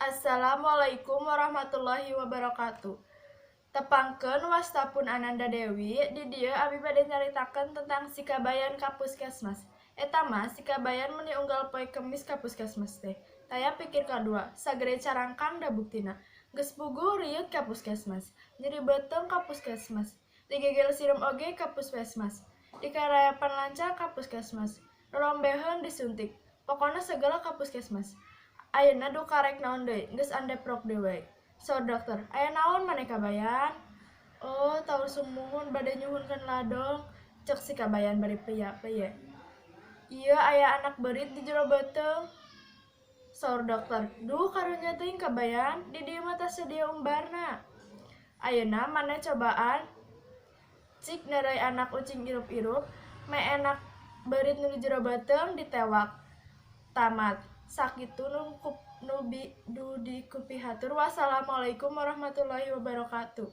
Assalamualaikum warahmatullahi wabarakatuh. Tepangkeun, wasta pun Ananda Dewi. Di dieu abi bade nyaritakeun tentang si Kabayan ka puskesmas. Eta mah si Kabayan meuni unggal poe Kemis ka puskesmas teh. Taya pikir kadua, sagede carangkang da buktina. Geus puguh rieut ka puskesmas, nyeri beuteung ka puskesmas, digegel sireum oge ka puskesmas, dikarayapan lancar ka puskesmas, rorombeheun disuntik, pokona sagala ka puskesmas. Ayeuna duka rek naon deui, geus andeprok deui we. Saur dokter, "Aya naon maneh, Kabayan?" "Oh, taur sumuhun, bade nyuhunkeun ladong," ceuk si Kabayan bari peya-peye. "Ieu aya anak beurit di jero beuteung," saur dokter. "Duh, karunya teuing, Kabayan, di dieu mah tasedia umbarna. Ayeuna maneh cobaan cik neureuy anak ucing irup-irup, meh anak beurit nu di jero beuteung ditewak." Tamat. Sakitu nu dikupihatur. Wassalamualaikum warahmatullahi wabarakatuh.